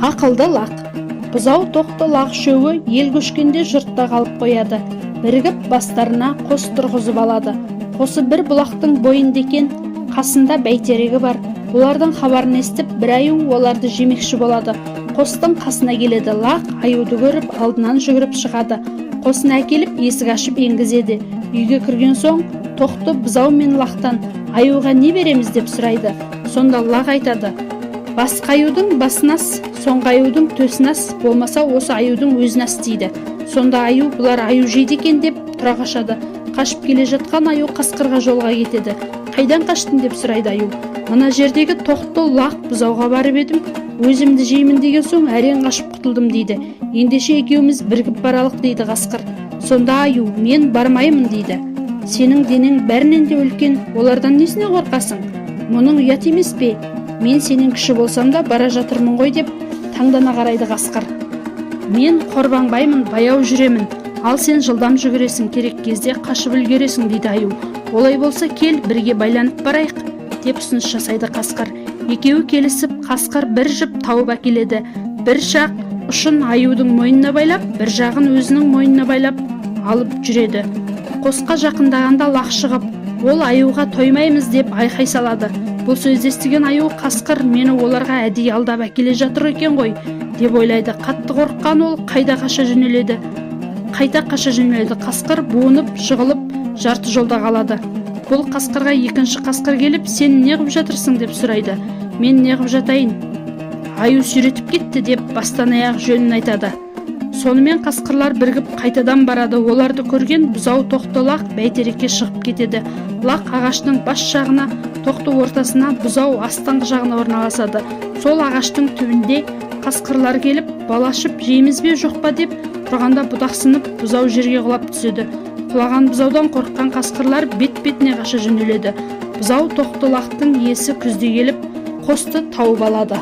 Ақылды лақ. Бұзау, тоқты, лақ үшеуі ел көшкенде жұртта қалып қояды. Бірігіп бастарына қос тұрғызып алады. Қосы бір бұлақтың бойында екен, қасында бәйтерегі бар. Бұлардың хабарын естіп, бір аю оларды жемекші болады. Қостың қасына келеді. Лақ аюды көріп, алдынан жүгіріп шығады. Қосына әкеліп, есік ашып енгізеді. Үйге кірген соң тоқты бұзау мен лақтан: «Аюға не береміз?» – деп сұрайды. Сонда лақ айтады: «Басқа аюдың басын ас, соңғы аюдың төсін ас, болмаса осы аюдың өзін ас», – дейді. Сонда аю: «Бұлар аю жейді екен», – деп тұра қашады. Қашып келе жатқан аю қасқырға жолға кетеді. «Қайдан қаштың?» – деп сұрайды аю. «Мына жердегі тоқты, лақ, бұзауға барып едім, өзімді жеймін деген соң, әрең қашып құтылдым», – дейді. «Ендеше екеуміз бірігіп баралық», – дейді қасқыр. Сонда аю: «Мен бармаймын», – дейді. «Сенің денең бәрінен де үлкен, олардан несіне қорқасың? Мұның ұят емес пе? Мен сенен кіші болсам да, бара жатырмын ғой», – деп таңдана қарайды қасқыр. «Мен қорбаңбаймын, баяу жүремін, ал сен жылдам жүгіресің, керек кезде қашып үлгересің», – дейді аю. «Олай болса, кел, бірге байланып барайық», – деп ұсыныс жасайды қасқыр. Екеуі келісіп, қасқыр бір жіп тауып әкеледі. Бір жақ ұшын аюдың мойнына байлап, бір жағын өзінің мойнына байлап алып жүреді. Қосқа жақындағанда лақ шығып, ол аюға: «Тоймаймыз!» – деп айқай салады. Бұл сөзді естіген аю: «Қасқыр мені оларға әдейі алдап әкеле жатыр екен ғой», – деп ойлайды. Қатты қорыққан ол қайда қаша жөнеледі, қайта қаша жөнеледі. Қасқыр буынып жығылып, жарты жолда қалады. Бұл қасқырға екінші қасқыр келіп: «Сен не қып жатырсың?» – деп сұрайды. «Мен не қып жатайын, аю сүйретіп кетті», – деп бастан аяқ жөнін айтады. Сонымен қасқырлар бірігіп қайтадан барады. Оларды көрген бұзау, тоқты, лақ бәйтерекке шығып кетеді. Лақ ағаштың бас жағына, тоқты ортасына, бұзау астыңғы жағына орналасады. Сол ағаштың түбінде қасқырлар келіп, балашып жейміз бе, жоқ па деп тұрғанда, бұтақ сынып, бұзау жерге құлап түседі. Құлаған бұзаудан қорыққан қасқырлар бет бетіне қаша жөнеледі. Бұзау, тоқты, лақтың иесі күзде келіп, қосты тауып алады.